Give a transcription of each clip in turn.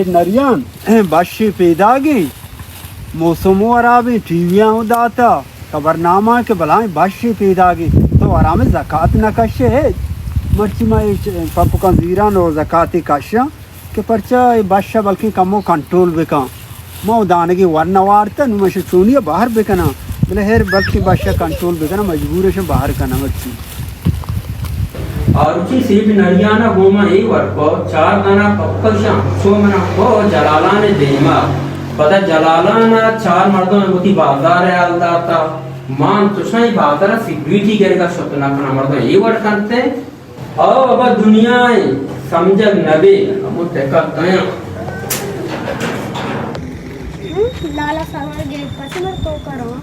نریان، بشے پیداگیں، موسم و حرابیں، ٹی وی آں داتا، خبرنامہ کہ بلائیں بشے پیداگیں، تو حرام زکات نہ کشے۔ مرچی ما اے پپکاں زیران و زکاتے کشاں کہ پرچا اے بشہ بلکیں کمو کنٹرول بکاں۔ ما و دانگے ور نہ وارتہ، نوں من شہ چونی بہر بکناں، بلے ہیر بلکیں بشہ کنٹرول بکناں، مجبور شاں بہر کناں مرچی۔ آروچی سیٹھ نریانا گوما اے ورکو چار دانا پپکشاں، چو منا کو جلالان دیما۔ پدا جلالان چار مردم وتی بازار حال داتا۔ مان چوشاں اے بازار سیکورٹی گرگا شت نہ کنا، مردم اے وڑ کنتے۔ او ابا دنیا سمجھگ نبی، ہمو ٹکا دیاں۔ لالا سرور گیٹ پچ مر تو کرو۔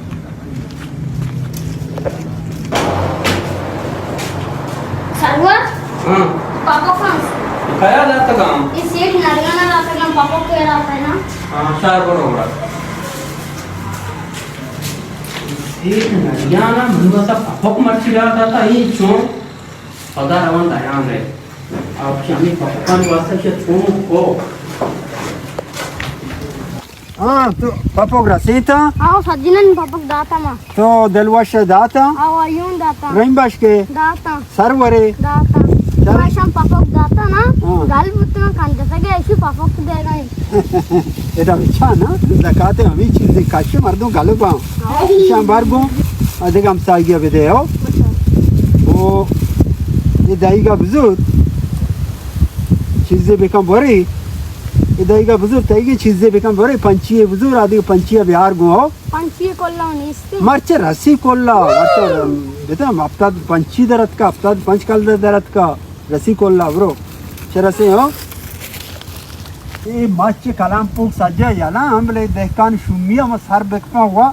سرور؟ ہاں۔ پاپا کون؟ کیا داتگاں؟ اے سیٹھ نریانا داتگاں، پاپا کے داتگاں۔ ہاں، شار برو گڑا۔ سیٹھ نریانا منو تا پاپا مرچی داتا، اے چون؟ پدا روان دیان ء۔ آ چمی پپکان واسطہ چہ چون کو۔ ہاں، تو پپک رسیتا؟ آؤ، سجنن پپک داتا ما۔ تو دلوش داتا؟ آؤ، ایون داتا۔ رحیم بخش کے؟ داتا۔ سرورے؟ داتا۔ سر- باشم پپک داتا نا، ہاں۔ گل بوتنا کندسگے ایشی پپک دے گئے۔ ادا بچا نا، زکات ہمیں چیزیں کش مردم گل باں۔ ہاں۔ شام بار گوں، ادگہ ہمسائیگی بدے ہو۔ او، اے دایگا بزور، چیزے بکن برے، اے دایگا بزور، تایگے چیزے بکن برے، پنچی بزور، آدگہ پنچی بیار گوں ہو۔ پنچی کلا نیست۔ مرچ رسی کلا، مرچ بتا ہفتاد پنچی درت کا، ہفتاد پنچ کل درت کا، رسی کلا برو۔ چہ رسے ہو؟ اے مچ کلام پوک سجا یلا ہم بلے دہکان شومی ہم سر بکپا ہوا،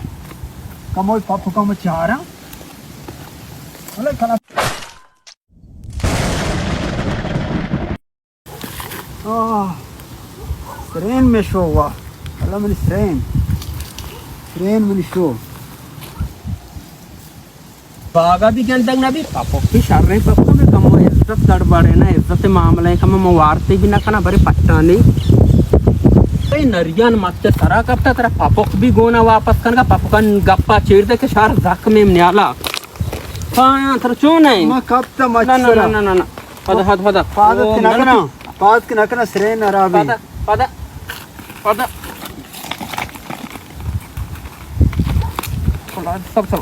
کموئی پپ کم چارا۔ آہ، سرین میں شو وا۔ اللہ منی سرین۔ سرین منی شو۔ باگا بھی گندگ نہ بھی، پپک بھی شریں پپک بھی کمو عزت گڑبڑ ہے نا، عزت معاملہ ہے، کمو موارتے بھی نہ کنا، برے پٹانی۔ اے نریان مچ سرا کپتا، ترا پپک بھی گونا واپس کنگا، پپکان گپا چیر دے کہ شار زخم نیالا۔ ہاں، ترا چون ہے؟ ما کپتا مچ نہ، نہ، سرا۔ نہ، نہ، نہ، نہ۔ پدا، پدا، پدا۔ پادت او، کہ نہ کنا، پادت کہ نہ کنا، سرین حرابی۔ پدا، پدا، پدا۔ سب، سب۔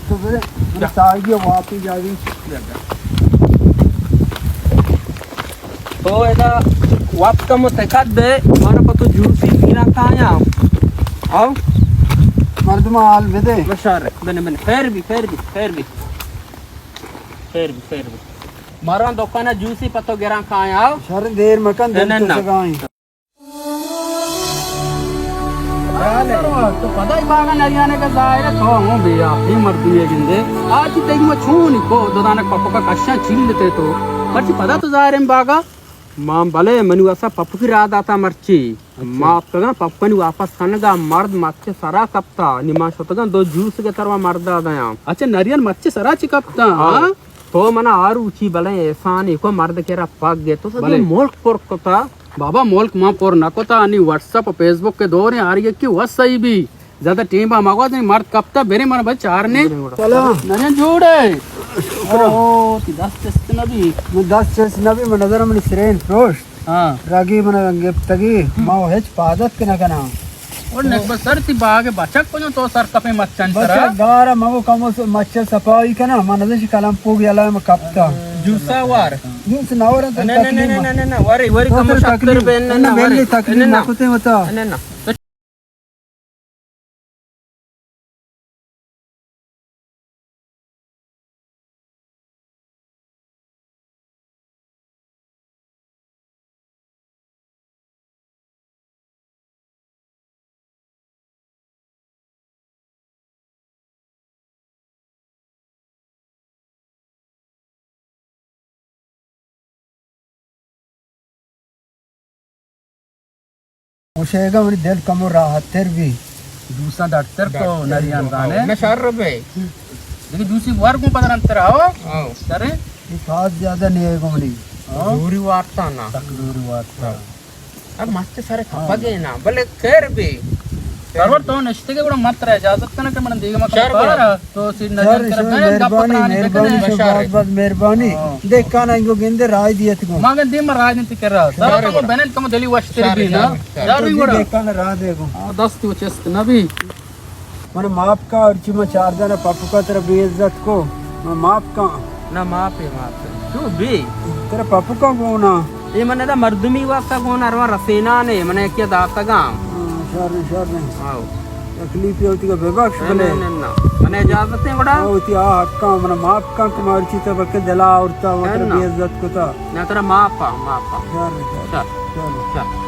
تو بے، من ساگی واپی جاگی۔ تو ادا وقت کم تکت دے، مارا پتو جوسی پیرا کایا۔ آؤ۔ مردم حال بدے۔ بشار، بنے، بنے۔ خیر بھی، خیر بھی، خیر بھی۔ خیر بھی، خیر بھی۔ مارا دکانا جوسی پتو گران کایا۔ شر دیر مکن، نہ، دل نہ، تو نہ۔ سگائیں۔ تو پدا ہی باگا نریانے کا ظاہر ہے، تو ہوں بے آخری مردی ہے گندے۔ آج تیگی ما چونی کو ددانا پپکا کشاں چیل لیتے تو۔ مرچی پدا تو ظاہر ہے باگا۔ ماں بلے منو اسا پپکی را داتا مرچی۔ اچھا۔ ما اتکگاں پپکانی واپس کنگا، مرد مچ سرا کپتا، نی ما شتگاں دو جوس گتروا مردا دیاں۔ اچھا، نریان مچ سرا چی کپتا؟ ہاں۔ ہاں؟ تو منا آروچی بلے احسان کو مرد کے را پگ گے تو سجے بلے۔ ملک پر کتا۔ بابا ملک ما پر نہ کتا، نی واٹس اپ فیس بک کے دور ہیں، ہر یکی وس صحیح بھی۔ زیادہ ٹیم با مگو، مرد کپتا، برے من بس چارنے۔ چلو۔ نریان جوڑ ہے۔ شکر۔ او، تی دست چست نبی۔ من دست چست نبی، من نظر من سرین پروشت۔ ہاں۔ راگی من گپتگی، ما ہچ پادت کہ نہ کناں۔ اور نک بس سر تی باغ بچک کو تو سر کپے مچن سرا۔ بچک گارا مگو کمو س-، مچ صفائی کنا، من نظر کلم پوگ یلا من کپتا۔ جوسا وار۔ جوس نہ ورن تو نہ، نہ، نہ، تکلیف نہ، نہ، نہ، نہ، وری، وری تو کمو تو شکر تکلیف، بین، نہ، نہ، نہ، وری۔ وری تکلیف نہ، نہ۔ نہ کتے متا۔ نہ، نہ۔ گوشے گا منی دل کمو راحت تر بی۔ جوساں ڈٹتر کو نریان زانے۔ نہ شر بے۔ دیکھ جوسی ور کو پدر انتر آؤ۔ آؤ۔ سرے؟ یہ پاس زیادہ نہیں ہے گو منی۔ ہاں۔ زوری وارتا نا۔ سک زوری وارتا۔ ہاں۔ اب مست سر کپگے نا، بلے خیر بی۔ سرور تو نشتگے گڑا مت را اجازت کنا کہ من دیگہ مکان شر گڑا۔ پارا، تو سیٹ نہ شر، جان کر شر، بین گپ مہربانی، پرانی مہربانی، بکنے۔ شر، شر۔ بہت، بہت مہربانی۔ ہاں۔ دیکھانا انگو گندے راج دیت گو۔ ما گندے ما راج نہیں کرا۔ سر شر تو گڑا۔ بنن کم دلی وشتر شر، بی نا۔ شر، شر۔ شر تو بی جی گڑا۔ دیکھانا راج دے گو۔ ہاں، دست و چست نہ بی۔ من معاف کا، ہرچی من چار دن پپکا ترا بے عزت کو، من معاف کا۔ نہ، معاف ہے، معاف ہے۔ تو بے۔ ترا پپکا گونا۔ اے من دا مردمی واسطہ گونا، اروا رسینا نے، من کیا داتگا۔ ہاں، شر، شر نہیں۔ آؤ۔ تکلیف ہوتی کا بے بخش نہ، بلے۔ نہ، نہ، نہ۔ من اجازت ہے گڑا۔ آؤ، تی آ حقا، من معاف کا کہ من ہرچی ترا بلکہ دلا آورتا، من نہ، ترا نہ۔ بے عزت کتا۔ نہ، ترا معاف آ، معاف آ۔ شر، شر۔ شر۔ شر۔ شر۔